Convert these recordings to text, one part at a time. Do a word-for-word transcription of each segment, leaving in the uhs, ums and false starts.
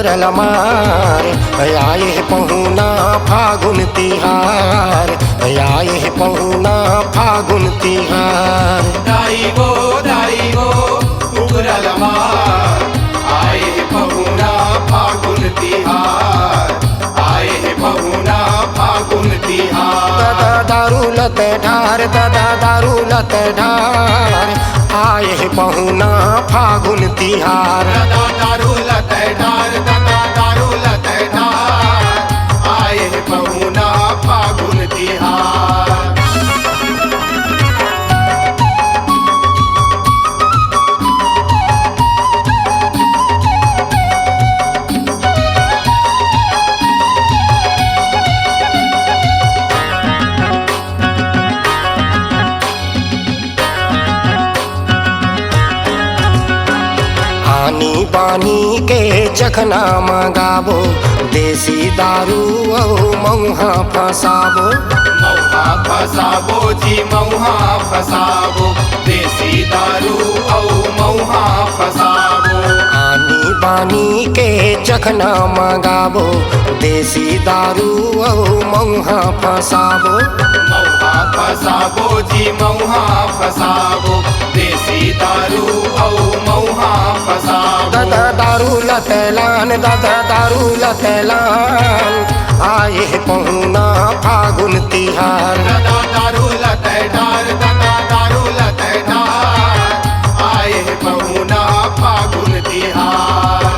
रलमार, आए पहुना फागुन तिहार, आए पहुना फागुन तिहार। दाई वो, दाई वो, उगरल मार, आए पहुना फागुन तिहार, आए पहुना फागुन तिहार। दादा दारू लत ढार, दादा दारू लत ढार, आए पहुना फागुन तिहार। दादा दारू लत ढार, दादा दारू लत ढार, आए पहुना फागुन तिहार। आनी बानी के चखना मंगाबो, देसी दारू अउ मउहा फसाबो। मउहा फसाबो जी, मउहा फसाबो, देसी दारू अउ मउहा फसाबो। आनी बानी के चखना मंगाबो, देसी दारू अउ मउहा फसाबो। मउहा फसाबो जी, मउहा फसाबो, देसी दारू अउ मउहा फसाबो। दादा दारू लत लान, दादा दारू लत लान, आए पहुना फागुन तिहार। दादा दारू लत ढार, दादा दारू लत ढार, आए पहुना फागुन तिहार।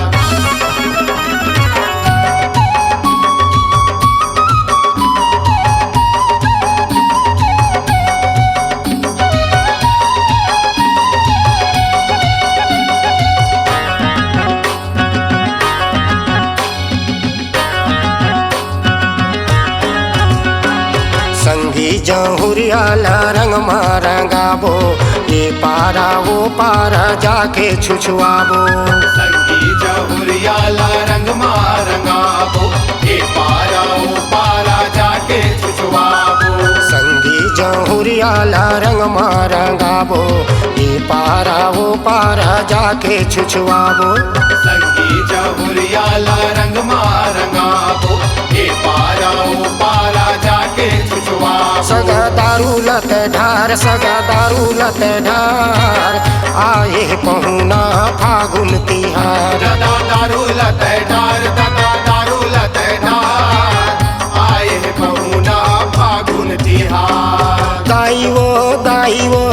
संगी जहुरिया ला रंग मा रंगाबो, ए पारा ओ पारा जाके छुछुआबो। संगी जहुरिया ला रंग मा रंगाबो, ए पारा ओ पारा जाके छुछुआबो। संगी जहुरिया ला रंग मा रंगाबो, ए पारा ओ पारा जाके छुछुआबो। संगी जहुरिया ला रंग मा रंगाबो, ए पारा ओ पारा जाके छुछुआबो। सगा दारू लत ढार, सगा दारू लत ढार, आए पहुना फागुन तिहार। दादा दारू लत ढार, दादा दारू लत ढार, आए पहुना फागुन तिहार। दाई वो, दाई वो,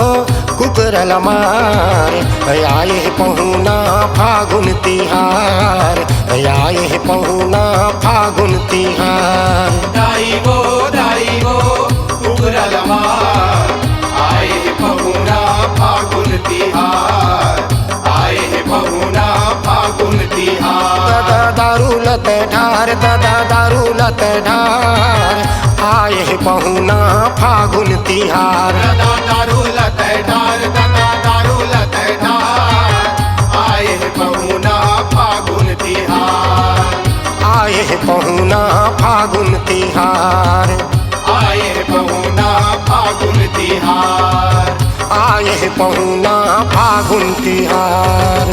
कुकरल मार, आए पहुना फागुन तिहार, आए पहुना फागुन तिहार। दाई वो, दाई वो, कुकरल मार, आए पहुना फागुन तिहार, आए पहुना फागुन तिहार। दादा दारू लत ढार, दादा दारू लत ढार, आए पहुना फागुन तिहार। दादा दारू लत ढार, दादा दारू लत ढार, आए पहुना फागुन तिहार। आए पहुना फागुन तिहार। आए पहुना फागुन तिहार। आए पहुना फागुन तिहार।